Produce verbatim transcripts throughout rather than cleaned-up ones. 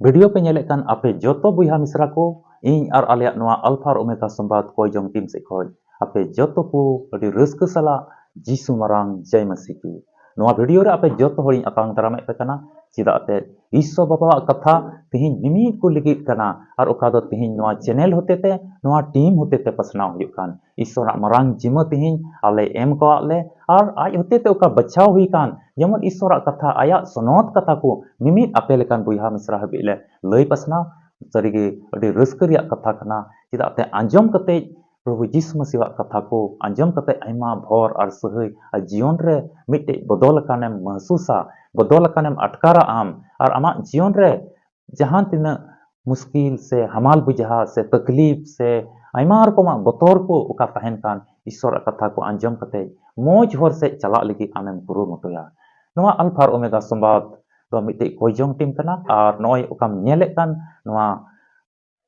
Video ᱯᱮ ᱧᱮᱞᱮᱫ ᱠᱟᱱ ᱟᱯᱮ ᱡᱚᱛᱚ ᱵᱚᱭᱦᱟ ᱢᱤᱥᱨᱟ ᱠᱚ, ᱤᱧ ᱟᱨ ᱟᱞᱮᱭᱟᱜ ᱱᱚᱣᱟ ᱟᱞᱯᱷᱟ ᱟᱨ ᱳᱢᱮᱜᱟ ᱥᱚᱢᱵᱟᱫ ᱠᱚᱭ ᱡᱚᱝ ᱴᱤᱢ ᱥᱮᱫ ᱠᱷᱚᱱ ᱟᱯᱮ ᱡᱚᱛᱚ ᱠᱚ ᱟᱹᱰᱤ ᱨᱟᱹᱥᱠᱟᱹ ᱥᱟᱞᱟᱜ ᱡᱤᱥᱩ ᱢᱟᱨᱟᱝ ᱡᱟᱭ ᱢᱟᱹᱥᱤ ᱠᱤ᱾ ᱱᱚᱣᱟ ᱵᱷᱤᱰᱤᱭᱳ ᱨᱮ ᱟᱯᱮ ᱡᱚᱛᱚ ᱦᱚᱲᱤᱧ ᱟᱛᱟᱝ ᱫᱟᱨᱟᱢᱮᱫ ᱯᱮ ᱠᱟᱱᱟ, ᱪᱮᱫᱟᱜ ᱛᱮ ᱤᱥᱥᱚᱨ ᱵᱟᱵᱟᱣᱟᱜ ᱠᱟᱛᱷᱟ ᱛᱤᱦᱤᱧ ᱢᱤᱢᱤᱫ ᱠᱚ ᱞᱟᱹᱜᱤᱫ ᱠᱟᱱᱟ, ᱟᱨ ᱚᱠᱟ ᱫᱚ ᱛᱤᱦᱤᱧ ᱱᱚᱣᱟ ᱪᱮᱱᱮᱞ ᱦᱚᱛᱮᱛᱮ, ᱱᱚᱣᱟ ᱴᱤᱢ ᱦᱚᱛᱮᱛᱮ ᱯᱟᱥᱱᱟᱣ ᱦᱩᱭᱩᱜ ᱠᱟᱱ ᱤᱥᱥᱚᱨᱟᱜ ᱢᱟᱨᱟᱝ ᱡᱤᱢᱟᱹ ᱛᱤᱦᱤᱧ ᱟᱞᱮ ᱮᱢ ᱠᱟᱣᱟᱫ ᱞᱮ, ᱟᱨ ᱟᱡ ᱦᱚᱛᱮᱛᱮ ᱚᱠᱟ ᱵᱟᱪᱷᱟᱣ ᱦᱩᱭ ᱠᱟᱱ, ᱡᱮᱢᱚᱱ ᱤᱥᱥᱚᱨᱟᱜ ᱠᱟᱛᱷᱟ, ᱟᱭᱟᱜ ᱥᱚᱱᱚᱛ ᱠᱟᱛᱷᱟ ᱠᱚ ᱢᱤᱢᱤᱫ ᱟᱯᱮ ᱞᱮᱠᱟᱱ ᱵᱚᱭᱦᱟ ᱢᱤᱥᱨᱟ ᱦᱟᱹᱵᱤᱡ ᱞᱮ ᱞᱟᱹᱭ ᱯᱟᱥᱱᱟᱣ᱾ ᱥᱟᱹᱨᱤᱜᱮ ᱟᱹᱰᱤ ᱨᱟᱹᱥᱠᱟᱹ ᱨᱮᱭᱟᱜ ᱠᱟᱛᱷᱟ ᱠᱟᱱᱟ, ᱪᱮᱫᱟᱜ ᱛᱮ ᱟᱸᱡᱚᱢ ᱠᱟᱛᱮ, ᱯᱨᱚᱵᱷᱩ ᱡᱤᱥᱩ ᱢᱟᱹᱥᱤᱣᱟᱜ ᱠᱟᱛᱷᱟ ᱠᱚ ᱟᱸᱡᱚᱢ ᱠᱟᱛᱮ ᱟᱭᱢᱟ ᱵᱷᱚᱨ ᱟᱨ ᱥᱟᱹᱦᱟᱹᱭ ᱟᱨ ᱡᱤᱭᱚᱱ ᱨᱮ ᱢᱤᱫᱴᱮᱡ ᱵᱚᱫᱚᱞ ᱟᱠᱟᱱᱮᱢ ᱢᱟᱦᱥᱩᱥᱟ, ᱵᱚᱫᱚᱞ ᱟᱠᱟᱱᱮᱢ ᱟᱴᱠᱟᱨᱟ ᱟᱢ, ᱟᱨ ᱟᱢᱟᱜ ᱡᱤᱭᱚᱱ ᱨᱮ ᱡᱟᱦᱟᱸ ᱛᱤᱱᱟᱹᱜ ᱢᱩᱥᱠᱤᱞ ᱥᱮ ᱦᱟᱢᱟᱞ ᱵᱩᱡᱷᱟᱹᱜᱼᱟ ᱥᱮ ᱛᱟᱠᱞᱤᱯ ᱥᱮ ᱟᱭᱢᱟ ᱨᱚᱠᱚᱢᱟᱜ ᱵᱚᱛᱚᱨ ᱠᱚ ᱚᱠᱟ ᱛᱟᱦᱮᱱ ᱠᱟᱱ, ᱤᱥᱥᱚᱨᱟᱜ ᱠᱟᱛᱷᱟ ᱠᱚ ᱟᱸᱡᱚᱢ ᱠᱟᱛᱮ ᱢᱚᱡᱽ ᱦᱚᱨ ᱥᱮᱫ ᱪᱟᱞᱟᱜ ᱞᱟᱹᱜᱤᱫ ᱟᱢᱮᱢ ᱠᱩᱨᱩᱢᱩᱴᱩᱭᱟ᱾ ᱱᱚᱣᱟ ᱟᱞᱯᱷᱟ ᱟᱨ ᱳᱢᱮᱜᱟ ᱥᱚᱢᱵᱟᱫ ᱫᱚ ᱢᱤᱫᱴᱮᱡ ᱠᱚᱭ ᱡᱚᱝ ᱴᱤᱢ ᱠᱟᱱᱟ, ᱟᱨ ᱱᱚᱜᱼᱚᱭ ᱚᱠᱟᱢ ᱧᱮᱞᱮᱫ ᱠᱟᱱ, ᱱᱚᱣᱟ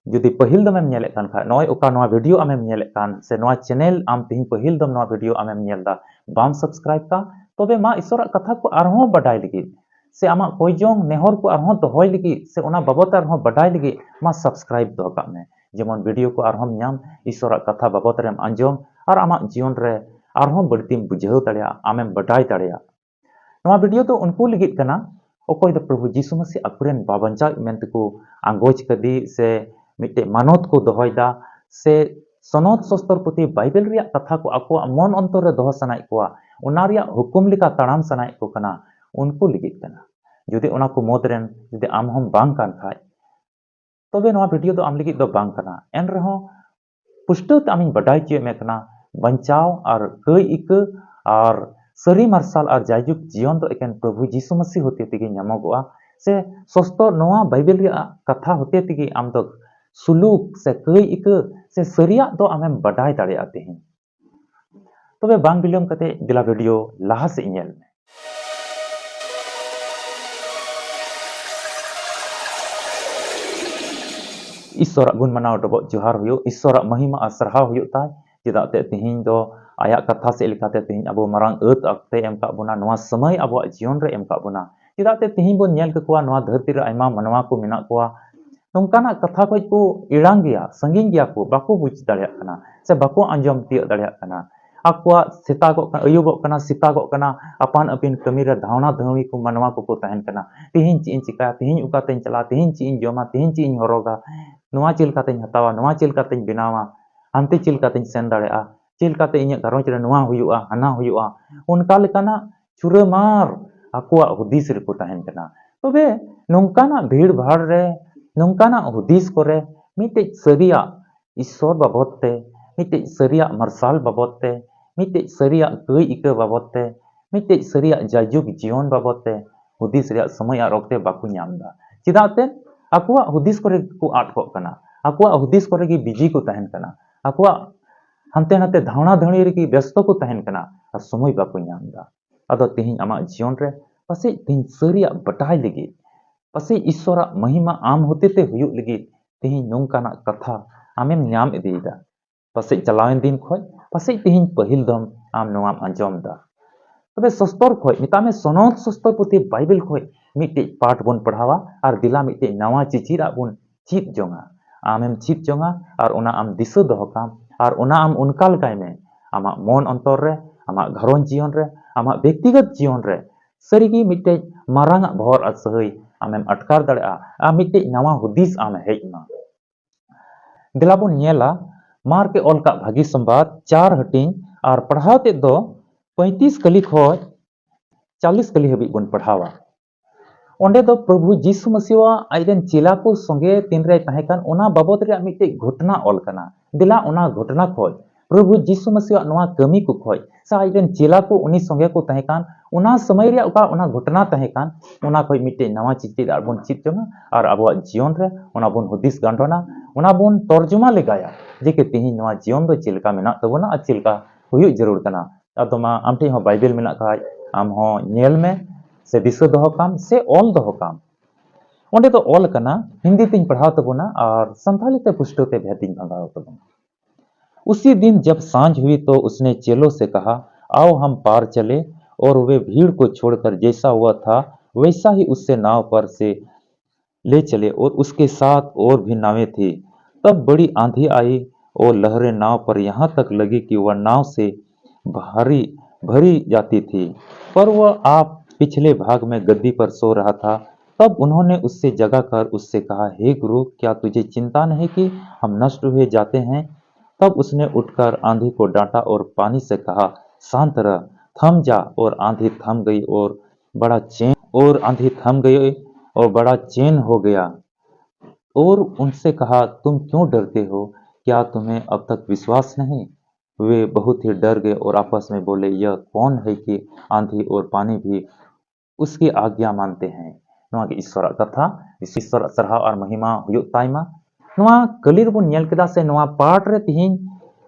ᱡᱩᱫᱤ ᱯᱟᱹᱦᱤᱞ ᱫᱚᱢᱮᱢ ᱧᱮᱞᱮᱫ ᱠᱟᱱ ᱠᱷᱟᱡ, ᱱᱚᱜᱼᱚᱭ ᱚᱠᱟ ᱱᱚᱣᱟ ᱵᱷᱤᱰᱤᱭᱳ ᱟᱢᱮᱢ ᱧᱮᱞᱮᱫ ᱠᱟᱱ, ᱥᱮ ᱱᱚᱣᱟ ᱪᱮᱱᱮᱞ ᱟᱢ ᱛᱤᱦᱤᱧ ᱯᱟᱹᱦᱤᱞ ᱫᱚᱢ ᱱᱚᱣᱟ ᱵᱷᱤᱰᱤᱭᱳ ᱟᱢᱮᱢ ᱧᱮᱞ ᱮᱫᱟ, ᱵᱟᱢ ᱥᱟᱵᱥᱠᱨᱟᱭᱤᱵ ᱠᱟᱜ, ᱛᱚᱵᱮ ᱢᱟ ᱤᱥᱥᱚᱨᱟᱜ ᱠᱟᱛᱷᱟ ᱠᱚ ᱟᱨᱦᱚᱸ ᱵᱟᱰᱟᱭ ᱞᱟᱹᱜᱤᱫ, ᱥᱮ ᱟᱢᱟᱜ ᱠᱚᱭ ᱡᱚᱝ ᱱᱮᱦᱚᱨ ᱠᱚ ᱟᱨᱦᱚᱸ ᱫᱚᱦᱚᱭ ᱞᱟᱹᱜᱤᱫ, ᱥᱮ ᱚᱱᱟ ᱵᱟᱵᱚᱛ ᱟᱨᱦᱚᱸ ᱵᱟᱰᱟᱭ ᱞᱟᱹᱜᱤᱫ, ᱢᱟ ᱥᱟᱵᱥᱠᱨᱟᱭᱤᱵ ᱫᱚᱦᱚ ᱠᱟᱜ ᱢᱮ, ᱡᱮᱢᱚᱱ ᱵᱷᱤᱰᱤᱭᱳ ᱠᱚ ᱟᱨᱦᱚᱸᱢ ᱧᱟᱢ, ᱤᱥᱥᱚᱨᱟᱜ ᱠᱟᱛᱷᱟ ᱵᱟᱵᱚᱛ ᱨᱮᱢ ᱟᱸᱡᱚᱢ, ᱟᱨ ᱟᱢᱟᱜ ᱡᱤᱭᱚᱱ ᱨᱮ ᱟᱨᱦᱚᱸ ᱵᱟᱹᱲᱛᱤᱢ ᱵᱩᱡᱷᱟᱹᱣ ᱫᱟᱲᱮᱭᱟᱜᱼᱟ, ᱟᱢᱮᱢ ᱵᱟᱰᱟᱭ ᱫᱟᱲᱮᱭᱟᱜᱼᱟ᱾ ᱱᱚᱣᱟ ᱵᱷᱤᱰᱤᱭᱳ ᱫᱚ ᱩᱱᱠᱩ ᱞᱟᱹᱜᱤᱫ ᱠᱟᱱᱟ, ᱚᱠᱚᱭ ᱫᱚ ᱯᱨᱚᱵᱷᱩ ᱡᱤᱥᱩ ᱢᱟᱹᱥᱤ ᱟᱠᱚᱨᱮᱱ ᱵᱟᱵᱟᱧᱪᱟᱣᱤᱡ ᱢᱮᱱᱛᱮᱠᱚ ᱟᱸᱜᱚᱪ ᱠᱟᱫᱮ, ᱥᱮ ᱢᱤᱫᱴᱮᱡ ᱢᱟᱱᱚᱛ ᱠᱚ ᱫᱚᱦᱚᱭᱮᱫᱟ, ᱥᱮ ᱥᱚᱱᱚᱛ ᱥᱚᱥᱛᱚᱨ ᱯᱩᱛᱷᱤ ᱵᱟᱭᱵᱮᱞ ᱨᱮᱭᱟᱜ ᱠᱟᱛᱷᱟ ᱠᱚ ᱟᱠᱚᱣᱟᱜ ᱢᱚᱱ ᱚᱱᱛᱚᱨ ᱨᱮ ᱫᱚᱦᱚ ᱥᱟᱱᱟᱭᱮᱫ ᱠᱚᱣᱟ, ᱚᱱᱟ ᱨᱮᱭᱟᱜ ᱦᱩᱠᱩᱢ ᱞᱮᱠᱟ ᱛᱟᱲᱟᱢ ᱥᱟᱱᱟᱭᱮᱫ ᱠᱚ ᱠᱟᱱᱟ, ᱩᱱᱠᱩ ᱞᱟᱹᱜᱤᱫ ᱠᱟᱱᱟ᱾ ᱡᱩᱫᱤ ᱚᱱᱟ ᱠᱚ ᱢᱩᱫᱽ ᱨᱮᱱ ᱡᱩᱫᱤ ᱟᱢ ᱦᱚᱸᱢ ᱵᱟᱝ ᱠᱟᱱ ᱠᱷᱟᱡ, ᱛᱚᱵᱮ ᱱᱚᱣᱟ ᱵᱷᱤᱰᱤᱭᱳ ᱫᱚ ᱟᱢ ᱞᱟᱹᱜᱤᱫ ᱫᱚ ᱵᱟᱝ ᱠᱟᱱᱟ᱾ ᱮᱱ ᱨᱮᱦᱚᱸ ᱯᱩᱥᱴᱟᱹᱣ ᱛᱮ ᱟᱢᱤᱧ ᱵᱟᱰᱟᱭ ᱦᱚᱪᱚᱭᱮᱫ ᱢᱮ ᱠᱟᱱᱟ, ᱵᱟᱧᱪᱟᱣ ᱟᱨ ᱠᱟᱹᱭ ᱤᱠᱟᱹ ᱟᱨ ᱥᱟᱹᱨᱤ ᱢᱟᱨᱥᱟᱞ ᱟᱨ ᱡᱟᱭᱡᱩᱜᱽ ᱡᱤᱭᱚᱱ ᱫᱚ ᱮᱠᱮᱱ ᱯᱨᱚᱵᱷᱩ ᱡᱤᱥᱩ ᱢᱟᱹᱥᱤ ᱦᱚᱛᱮ ᱛᱮᱜᱮ ᱧᱟᱢᱚᱜᱚᱜᱼᱟ᱾ ᱥᱮ ᱥᱚᱥᱛᱚ ᱱᱚᱣᱟ ᱵᱟᱭᱵᱮᱞ ᱨᱮᱭᱟᱜ ᱠᱟᱛᱷᱟ ᱦᱚᱛᱮ ᱛᱮᱜᱮ ᱟᱢ ᱫᱚ ᱥᱩᱞᱩᱠ ᱥᱮ ᱠᱟᱹᱭ ᱤᱠᱟᱹ ᱥᱮ ᱥᱟᱹᱨᱤᱭᱟᱜ ᱫᱚ ᱟᱢᱮᱢ ᱵᱟᱰᱟᱭ ᱫᱟᱲᱮᱭᱟᱜᱼᱟ ᱛᱮᱦᱮᱧ᱾ ᱛᱚᱵᱮ ᱵᱟᱝ ᱵᱤᱞᱚᱢ ᱠᱟᱛᱮ ᱫᱮᱞᱟ ᱵᱷᱤᱰᱤᱭᱳ ᱞᱟᱦᱟ ᱥᱮᱫ ᱧᱮᱞ ᱢᱮ᱾ ᱤᱥᱥᱚᱨᱟᱜ ᱜᱩᱱ ᱢᱟᱱᱟᱣ ᱰᱚᱵᱚᱜ ᱡᱚᱦᱟᱨ ᱦᱩᱭᱩᱜ, ᱤᱥᱥᱚᱨᱟᱜ ᱢᱚᱦᱤᱢᱟ ᱟᱨ ᱥᱟᱨᱦᱟᱣ ᱦᱩᱭᱩᱜ ᱛᱟᱭ᱾ ᱪᱮᱫᱟᱜ ᱛᱮ ᱛᱮᱦᱮᱧ ᱫᱚ ᱟᱭᱟᱜ ᱠᱟᱛᱷᱟ ᱥᱮᱫ ᱞᱮᱠᱟᱛᱮ ᱛᱮᱦᱮᱧ ᱟᱵᱚ ᱢᱟᱨᱟᱝ ᱟᱹᱛ ᱚᱠᱛᱮ ᱮᱢ ᱠᱟᱜ ᱵᱚᱱᱟ, ᱱᱚᱣᱟ ᱥᱚᱢᱚᱭ ᱟᱵᱚᱣᱟᱜ ᱡᱤᱭᱚᱱ ᱨᱮ ᱮᱢ ᱠᱟᱜ ᱵᱚᱱᱟ᱾ ᱪᱮᱫᱟᱜ ᱛᱮ ᱛᱮᱦᱮᱧ ᱵᱚᱱ ᱧᱮᱞ ᱠᱟᱠᱚᱣᱟ, ᱱᱚᱣᱟ ᱫᱷᱟᱹᱨᱛᱤ ᱨᱮ ᱟᱭᱢᱟ ᱢᱟᱱᱣᱟ ᱠᱚ ᱢᱮᱱᱟᱜ ᱠᱚᱣᱟ, ᱱᱚᱝᱠᱟᱱᱟᱜ ᱠᱟᱛᱷᱟ ᱠᱷᱚᱱ ᱠᱚ ᱮᱲᱟᱝ ᱜᱮᱭᱟ, ᱥᱟᱺᱜᱤᱧ ᱜᱮᱭᱟ ᱠᱚ, ᱵᱟᱠᱚ ᱵᱩᱡᱽ ᱫᱟᱲᱮᱭᱟᱜ ᱠᱟᱱᱟ ᱥᱮ ᱵᱟᱠᱚ ᱟᱸᱡᱚᱢ ᱛᱤᱭᱳᱜ ᱫᱟᱲᱮᱭᱟᱜ ᱠᱟᱱᱟ᱾ ᱟᱠᱚᱣᱟᱜ ᱥᱮᱛᱟᱜᱚᱜ ᱠᱟᱱᱟ, ᱟᱹᱭᱩᱵᱚᱜ ᱠᱟᱱᱟ, ᱥᱮᱛᱟᱜᱚᱜ ᱠᱟᱱᱟ, ᱟᱯᱟᱱ ᱟᱹᱯᱤᱱ ᱠᱟᱹᱢᱤ ᱨᱮ ᱫᱷᱟᱣᱱᱟ ᱫᱷᱟᱹᱣᱲᱤ ᱠᱚ ᱢᱟᱱᱣᱟ ᱠᱚᱠᱚ ᱛᱟᱦᱮᱱ ᱠᱟᱱᱟ᱾ ᱛᱮᱦᱮᱧ ᱪᱮᱫ ᱤᱧ ᱪᱤᱠᱟᱹᱭᱟ, ᱛᱮᱦᱮᱧ ᱚᱠᱟᱛᱮᱧ ᱪᱟᱞᱟᱜᱼᱟ, ᱛᱮᱦᱮᱧ ᱪᱮᱫ ᱤᱧ ᱡᱚᱢᱟ, ᱛᱮᱦᱮᱧ ᱪᱮᱫ ᱤᱧ ᱦᱚᱨᱚᱜᱟ, ᱱᱚᱣᱟ ᱪᱮᱫ ᱞᱮᱠᱟᱛᱮᱧ ᱦᱟᱛᱟᱣᱟ, ᱱᱚᱣᱟ ᱪᱮᱫ ᱞᱮᱠᱟᱛᱮᱧ ᱵᱮᱱᱟᱣᱟ, ᱦᱟᱱᱛᱮ ᱪᱮᱫ ᱞᱮᱠᱟᱛᱮᱧ ᱥᱮᱱ ᱫᱟᱲᱮᱭᱟᱜᱼᱟ, ᱪᱮᱫ ᱞᱮᱠᱟᱛᱮ ᱤᱧᱟᱹᱜ ᱜᱷᱟᱨᱚᱸᱡᱽ ᱨᱮ ᱱᱚᱣᱟ ᱦᱩᱭᱩᱜᱼᱟ, ᱦᱟᱱᱟ ᱦᱩᱭᱩᱜᱼᱟ, ᱚᱱᱠᱟ ᱞᱮᱠᱟᱱᱟᱜ ᱪᱩᱨᱟᱹᱢᱟᱨ ᱟᱠᱚᱣᱟᱜ ᱦᱩᱫᱤᱥ ᱨᱮᱠᱚ ᱛᱟᱦᱮᱱ ᱠᱟᱱᱟ᱾ ᱛᱚᱵᱮ ᱱᱚᱝᱠᱟᱱᱟᱜ ᱵᱷᱤᱲ ᱵᱷᱟᱲ ᱨᱮ, ᱱᱚᱝᱠᱟᱱᱟᱜ ᱦᱩᱫᱤᱥ ᱠᱚᱨᱮ ᱢᱤᱫᱴᱮᱡ ᱥᱟᱹᱨᱤᱭᱟᱜ ᱤᱥᱥᱚᱨ ᱵᱟᱵᱚᱫ ᱛᱮ, ᱢᱤᱫᱴᱮᱡ ᱥᱟᱹᱨᱤᱭᱟᱜ ᱢᱟᱨᱥᱟᱞ ᱵᱟᱵᱚᱫ ᱛᱮ, ᱢᱤᱫᱴᱮᱡ ᱥᱟᱹᱨᱤᱭᱟᱜ ᱠᱟᱹᱭ ᱤᱠᱟᱹ ᱵᱟᱵᱚᱫ ᱛᱮ, ᱢᱤᱫᱴᱮᱡ ᱥᱟᱹᱨᱤᱭᱟᱜ ᱡᱟᱭᱡᱩᱜᱽ ᱡᱤᱭᱚᱱ ᱵᱟᱵᱚᱫ ᱛᱮ ᱦᱩᱫᱤᱥ ᱨᱮᱭᱟᱜ ᱥᱚᱢᱚᱭ ᱟᱨ ᱚᱠᱛᱮ ᱵᱟᱠᱚ ᱧᱟᱢ ᱮᱫᱟ᱾ ᱪᱮᱫᱟᱜ ᱛᱮ? ᱟᱠᱚᱣᱟᱜ ᱦᱩᱫᱤᱥ ᱠᱚᱨᱮ ᱜᱮᱠᱚ ᱟᱫ ᱠᱚᱜ ᱠᱟᱱᱟ, ᱟᱠᱚᱣᱟᱜ ᱦᱩᱫᱤᱥ ᱠᱚᱨᱮ ᱜᱮ ᱵᱤᱡᱤ ᱠᱚ ᱛᱟᱦᱮᱱ ᱠᱟᱱᱟ, ᱟᱠᱚᱣᱟᱜ ᱦᱟᱱᱛᱮ ᱱᱟᱛᱮ ᱫᱷᱟᱣᱲᱟ ᱫᱷᱟᱹᱣᱲᱤ ᱨᱮᱜᱮ ᱵᱮᱥᱛᱚ ᱠᱚ ᱛᱟᱦᱮᱱ ᱠᱟᱱᱟ ᱟᱨ ᱥᱚᱢᱚᱭ ᱵᱟᱠᱚ ᱧᱟᱢ ᱮᱫᱟ᱾ ᱟᱫᱚ ᱛᱮᱦᱮᱧ ᱟᱢᱟᱜ ᱡᱤᱭᱚᱱ ᱨᱮ ᱯᱟᱥᱮᱡ ᱛᱮᱦᱮᱧ ᱥᱟᱹᱨᱤᱭᱟᱜ ᱵᱟᱰᱟᱭ ᱞᱟᱹᱜᱤᱫ, ᱯᱟᱥᱮᱡ ᱤᱥᱥᱚᱨᱟᱜ ᱢᱚᱦᱤᱢᱟ ᱟᱢ ᱦᱚᱛᱮᱛᱮ ᱦᱩᱭᱩᱜ ᱞᱟᱹᱜᱤᱫ ᱛᱮᱦᱮᱧ ᱱᱚᱝᱠᱟᱱᱟᱜ ᱠᱟᱛᱷᱟ ᱟᱢᱮᱢ ᱧᱟᱢ ᱤᱫᱤᱭᱮᱫᱟ᱾ ᱯᱟᱥᱮᱡ ᱪᱟᱞᱟᱣᱮᱱ ᱫᱤᱱ ᱠᱷᱚᱡ, ᱯᱟᱥᱮᱡ ᱛᱮᱦᱮᱧ ᱯᱟᱹᱦᱤᱞ ᱫᱚᱢ ᱟᱢ ᱱᱚᱣᱟᱢ ᱟᱸᱡᱚᱢ ᱮᱫᱟ᱾ ᱛᱚᱵᱮ ᱥᱚᱥᱛᱚᱨ ᱠᱷᱚᱡ, ᱢᱮᱛᱟᱜ ᱢᱮ ᱥᱚᱱᱚᱛ ᱥᱚᱥᱛᱚᱨ ᱯᱩᱛᱷᱤ ᱵᱟᱭᱵᱮᱞ ᱠᱷᱚᱡ ᱢᱤᱫᱴᱮᱡ ᱯᱟᱴ ᱵᱚᱱ ᱯᱟᱲᱦᱟᱣᱟ ᱟᱨ ᱫᱮᱞᱟ ᱢᱤᱫᱴᱮᱡ ᱱᱟᱣᱟ ᱪᱤᱪᱤᱨᱟᱜ ᱵᱚᱱ ᱪᱮᱫ ᱡᱚᱝᱟ᱾ ᱟᱢᱮᱢ ᱪᱮᱫ ᱡᱚᱝᱟ ᱟᱨ ᱚᱱᱟ ᱟᱢ ᱫᱤᱥᱟᱹ ᱫᱚᱦᱚ ᱠᱟᱢ ᱟᱨ ᱚᱱᱟ ᱟᱢ ᱚᱱᱠᱟ ᱞᱮᱠᱟᱭ ᱢᱮ᱾ ᱟᱢᱟᱜ ᱢᱚᱱ ᱚᱱᱛᱚᱨ ᱨᱮ, ᱟᱢᱟᱜ ᱜᱷᱟᱨᱚᱸᱡᱽ ᱡᱤᱭᱚᱱ ᱨᱮ, ᱟᱢᱟᱜ ᱵᱮᱠᱛᱤᱜᱚᱛ ᱡᱤᱭᱚᱱ ᱨᱮ ᱥᱟᱹᱨᱤᱜᱮ ᱢᱤᱫᱴᱮᱡ ᱢᱟᱨᱟᱝ ᱟᱜ ᱵᱷᱚᱨ ᱟᱨ ᱥᱟᱹᱦᱟᱹᱭ ᱟᱢᱮᱢ ᱟᱴᱠᱟᱨ ᱫᱟᱲᱮᱭᱟᱜᱼᱟ ᱟᱨ ᱢᱤᱫᱴᱮᱡ ᱱᱟᱣᱟ ᱦᱩᱫᱤᱥ ᱟᱢ ᱦᱮᱡ ᱮᱱᱟ᱾ ᱫᱮᱞᱟ ᱵᱚᱱ ᱧᱮᱞᱟ, ᱢᱟᱨᱠ ᱮ ᱚᱞ ᱠᱟᱜ ᱵᱷᱟᱹᱜᱤ ᱥᱚᱢᱵᱟᱫ ᱪᱟᱨ ᱦᱟᱹᱴᱤᱧ ᱟᱨ ᱯᱟᱲᱦᱟᱣ ᱛᱮᱫ ᱫᱚ ᱯᱚᱸᱭᱛᱤᱥ ᱠᱟᱹᱞᱤ ᱠᱷᱚᱡ ᱪᱟᱞᱤᱥ ᱠᱟᱹᱞᱤ ᱦᱟᱹᱵᱤᱡ ᱵᱚᱱ ᱯᱟᱲᱦᱟᱣᱟ᱾ ᱚᱸᱰᱮ ᱫᱚ ᱯᱨᱚᱵᱷᱩ ᱡᱤᱥᱩ ᱢᱟᱹᱥᱤᱦᱟᱜ ᱟᱡᱨᱮᱱ ᱪᱮᱞᱟ ᱠᱚ ᱥᱚᱸᱜᱮ ᱛᱤᱱᱨᱮᱭ ᱛᱟᱦᱮᱸ ᱠᱟᱱ, ᱚᱱᱟ ᱵᱟᱵᱚᱛ ᱨᱮᱭᱟᱜ ᱢᱤᱫᱴᱮᱡ ᱜᱷᱚᱴᱱᱟ ᱚᱞ ᱠᱟᱱᱟ᱾ ᱫᱮᱞᱟ ᱚᱱᱟ ᱜᱷᱚᱴᱱᱟ ᱠᱷᱚᱡ, ᱯᱨᱚᱵᱷᱩ ᱡᱤᱥᱩ ᱢᱟᱹᱥᱤᱦᱟᱜ ᱱᱚᱣᱟ ᱠᱟᱹᱢᱤ ᱠᱚ ᱠᱷᱚᱡ ᱥᱮ ᱟᱡᱨᱮᱱ ᱪᱮᱞᱟ ᱠᱚ ᱩᱱᱤ ᱥᱚᱸᱜᱮ ᱠᱚ ᱛᱟᱦᱮᱸ ᱠᱟᱱ, ᱚᱱᱟ ᱥᱚᱢᱚᱭ ᱨᱮᱭᱟᱜ ᱚᱠᱟ ᱚᱱᱟ ᱜᱷᱚᱴᱱᱟ ᱛᱟᱦᱮᱸ ᱠᱟᱱ, ᱚᱱᱟ ᱠᱷᱚᱡ ᱢᱤᱫᱴᱮᱡ ᱱᱟᱣᱟ ᱪᱤᱪᱤᱫ ᱟᱨ ᱵᱚᱱ ᱪᱮᱫ ᱡᱚᱝᱟ ᱟᱨ ᱟᱵᱚᱣᱟᱜ ᱡᱤᱭᱚᱱ ᱨᱮ ᱚᱱᱟ ᱵᱚᱱ ᱦᱩᱫᱤᱥ ᱜᱟᱱᱰᱚᱱᱟ, ᱚᱱᱟ ᱵᱚᱱ ᱛᱚᱨᱡᱚᱢᱟ ᱞᱮᱜᱟᱭᱟ ᱡᱮ ᱠᱤ ᱛᱮᱦᱮᱧ ᱱᱚᱣᱟ ᱡᱤᱭᱚᱱ ᱫᱚ ᱪᱮᱫ ᱞᱮᱠᱟ ᱢᱮᱱᱟᱜ ᱛᱟᱵᱚᱱᱟ ᱟᱨ ᱪᱮᱫ ᱞᱮᱠᱟ ᱦᱩᱭᱩᱜ ᱡᱟᱹᱨᱩᱲ ᱠᱟᱱᱟ᱾ ᱟᱫᱚ ᱢᱟ ᱟᱢ ᱴᱷᱮᱱ ᱦᱚᱸ ᱵᱟᱭᱵᱮᱞ ᱢᱮᱱᱟᱜ ᱠᱷᱟᱡ ᱟᱢ ᱦᱚᱸ ᱧᱮᱞ ᱢᱮ ᱥᱮ ᱫᱤᱥᱟᱹ ᱫᱚᱦᱚ ᱠᱟᱢ ᱥᱮ ᱚᱞ ᱫᱚᱦᱚ ᱠᱟᱢ᱾ ᱚᱸᱰᱮ ᱫᱚ ᱚᱞ ᱟᱠᱟᱱᱟ, ᱦᱤᱱᱫᱤ ᱛᱤᱧ ᱯᱟᱲᱦᱟᱣ ᱛᱟᱵᱚᱱᱟ ᱟᱨ ᱥᱟᱱᱛᱟᱲᱤ ᱛᱮ ᱯᱩᱥᱴᱟᱹᱣ ᱛᱮ ᱵᱷᱮᱫ ᱤᱧ ᱵᱷᱟᱜᱟᱣ ᱛᱟᱵᱚᱱᱟ᱾ उसी दिन जब सांझ हुई तो उसने चेलों से कहा, आओ हम पार चले, और वे भीड़ को छोड़कर जैसा हुआ था वैसा ही उससे नाव पर से ले चले और उसके साथ और भी नावें थी। तब बड़ी आंधी आई और लहरें नाव पर यहाँ तक लगी कि वह नाव से भारी भरी जाती थी, पर वह आप पिछले भाग में गद्दी पर सो रहा था। तब उन्होंने उससे जगाकर उससे कहा, "हे गुरु, क्या तुझे चिंता नहीं कि हम नष्ट हुए जाते हैं?" तब उसने उठकर आंधी को डांटा और पानी से कहा, "शांत रह, थम जा।" और आंधी थम गई और बड़ा चैन और आंधी थम गई और बड़ा चैन हो गया। और उनसे कहा, "तुम क्यों डरते हो? क्या तुम्हें अब तक विश्वास नहीं?" वे बहुत ही डर गए और आपस में बोले, "यह कौन है कि आंधी और पानी भी उसकी आज्ञा मानते हैं?" ᱱᱚᱣᱟ ᱜᱮ ᱤᱥᱥᱚᱨᱟᱜ ᱠᱟᱛᱷᱟ᱾ ᱤᱥᱥᱚᱨᱟᱜ ᱥᱟᱨᱦᱟᱣ ᱟᱨ ᱢᱚᱦᱤᱢᱟ ᱦᱩᱭᱩᱜ ᱛᱟᱭ ᱢᱟ᱾ ᱱᱚᱣᱟ ᱠᱟᱹᱞᱤ ᱨᱮᱵᱚᱱ ᱧᱮᱞ ᱠᱮᱫᱟ, ᱥᱮ ᱱᱚᱣᱟ ᱯᱟᱴ ᱨᱮ ᱛᱤᱦᱤᱧ,